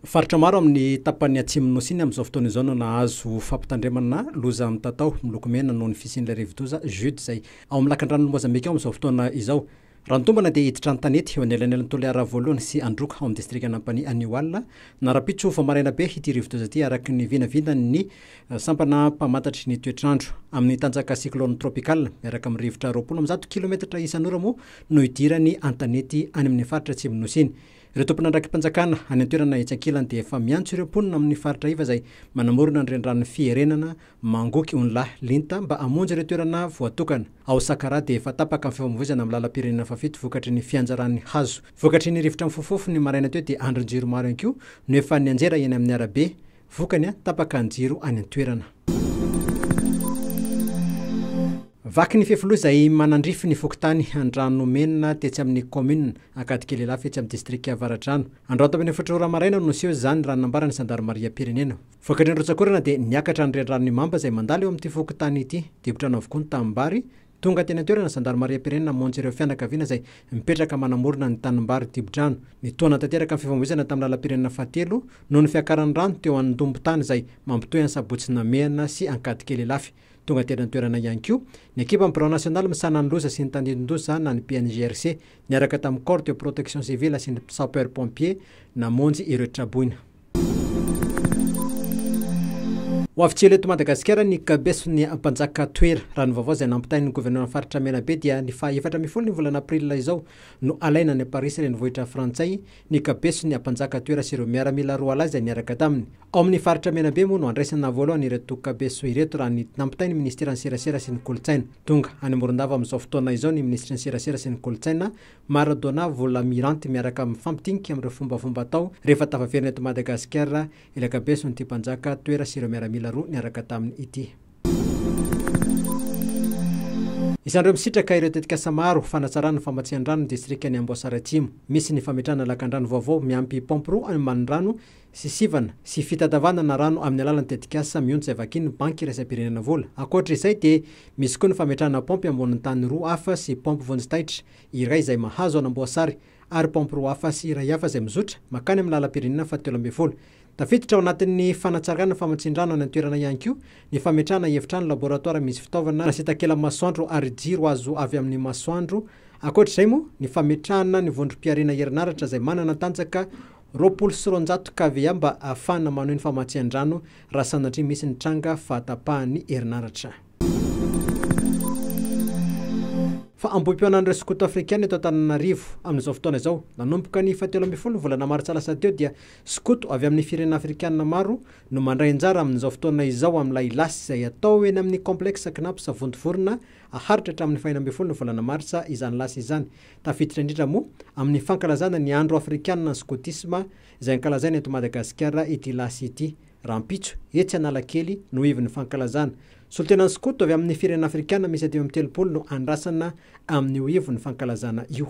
Faritra maro amin'ny tapany atsimon'ny Nosy iny amin'izao fotoana izao no nahazo fampitandremana loza mitatao miloko mena noho ny fisian'ilay rivodoza Jude izay ao amin'ny lakandranon'i Mozambika ao amin'izao fotoana izao. Raha ny tombana dia hiditra an-tanety eo anelanelan'i Toliara voalohany sy Androka ao amin'ny distrikan'Ampanihy anio alina na rahampitso vao maraina be ity rivodoza ity araka ny vinavinan'ny sampana mpamantatry ny toetr'andro. Amin'ny tanjaka cyclone tropical miaraka amin'ny rivotra 120 kilometatra isan'ora moa no hidirany an-tanety any amin'ny faritra atsimon'ny Nosy iny. Ireo tompon'andraiki-panjakana any an-toerana etsy ankilany dia efa miantso ireo mponina amin'ny faritra iva izay manamorona ny reniranon'i Fiherenana, Mangoky, Onilahy, Linta mba hamonjy ireo toerana voatokana. Ao Sakaraha dia efa tapaka ny fifamoivoizana amin'ny lalam-pirenena fahafito vokatry ny fianjaran'ny hazo. Vokatry ny rivotra mifofofofo ny maraina teo dia andrin-jiro maro ihany koa no efa nianjera eny amin'ny arabe. Vokany, tapaka ny jiro any an-toerana. Vaky ny fefiloha izay manandrify ny fokontany Andranomenina tetsy amin'ny kaominina Ankadikely Ilafy etsy amin'ny distrika Avaradrano. Androany tamin'ny 4 ora maraina no niseho izany raha ny nambaran'ny zandarimariam-pirenena. Vokatry ny rotsak'orana dia niakatra ny reniranon'i Mamba izay mandalo eo amin'ity fokontany ity. Dibotrano avokoa ny tanimbary. Tonga teny an-toerana ny zandarimariam-pirenena namonjy ireo fianakaviana izay mipetraka manamorona ny tanimbary dibodrano. Nitohana tanteraka ny fifamoivoizana tamin'ny lalam-pirenena fahatelo noho ny fiakaran'ny rano teo Andombotany izay mampitohy an'i Sabotsy Namehana sy Ankadikely Ilafy. Tonga teny an-toerana ihany koa ny ekipan'ny Birao nasionaly misahana ny loza sy ny tandindon-doza na ny BNGRC niaraka tamin'ny Corps de protection civile sy ny sapeur pompier namonjy ireo traboina. Ho avy tsy ela eto Madagasikara ny kabeson'ny Ampanjaka Toera. Raha ny vaovao izay nampitain'ny governoran'ny faritra Menabe dia ny faha 14 ny volana aprila izao no alaina any Parisy renivohitra frantsay ny kabeson'ny Ampanjaka Toera sy ireo miaramila roalahy izay niaraka taminy. Ao amin'ny faritra Menabe moa no andraisana voalohany ireto kabeso ireto raha ny nampitain'ny minisiteran'ny serasera sy ny kolontsaina. Tonga any Morondava amin'izao fotoana izao ny minisitry ny serasera sy ny kolontsaina, Maradona Volamiranty miaraka mifampidinika amin'ireo fombafomba atao rehefa tafaverina eto Madagasikara ilay kabeson'ity mpanjaka Toera sy ireo miaramila roa niaraka taminy ity. Isan'ireo misitraka ireo tetikasa maro fanatsarana ny famatsian-drano ny distrikan'i Amboasary Atsimo. Misy ny fametrahana lakandrano vaovao miampy paompy roa any Manindrano sy sivana sy fitadavanana rano amin'ny alalan'ny tetikasa mionjo izay vakian'ny Banky iraisam-pirenena vola. Ankoatra izay dia misy koa ny fametrahana paompy ambonin'ny tany roa hafa sy paompy vonjy taitra iray izay mahazo an'Amboasary ary paompy roa hafa sy iray hafa izay mizotra mankany amin'ny lalam-pirenena fahatelo ambin'ny folo. Tafiditra ao anatin'ny fanatsarana famatsian-drano any an-toerana ihany koa ny fametrahana efitrano laboratoara misy fitaovana sy takela-masoandro ary jiro azo avy amin'ny masoandro. Ankoatra izay moa ny fametrahana ny vondrom-pihariana herinaratra izay manana tanjaka 220 kVA mba ahafahana manohy ny famatsian-drano raha sanatria misy ny tranga fahatapahan'ny herinaratra. Fa ambohipihaonan'ireo skoto afrikana eto Antananarivo amin'izao fotoana izao. Nanomboka ny fahatelo ambin'ny folo ny volana martsa lasa teo dia skoto avy amin'ny firenena afrikana maro no mandray anjara amin'izao fotoana izao amin'ilay lasy izay atao eny amin'ny complexe Cnaps Vontovorona. Haharitra hatramin'ny faha-16 ny volana martsa izany lasy izany. Tafiditra indrindra moa amin'ny fankalazana ny andro afrikanina ny skotisma izay ankalazaina eto Madagasikara ity lasy ity. Rahampitso, etsy Analakely no ivon'ny fankalazana. Solontenan'ny skoto avy amin'ny firenena afrikana miisa 35 no andrasana amin'io ivon'ny fankalazana io.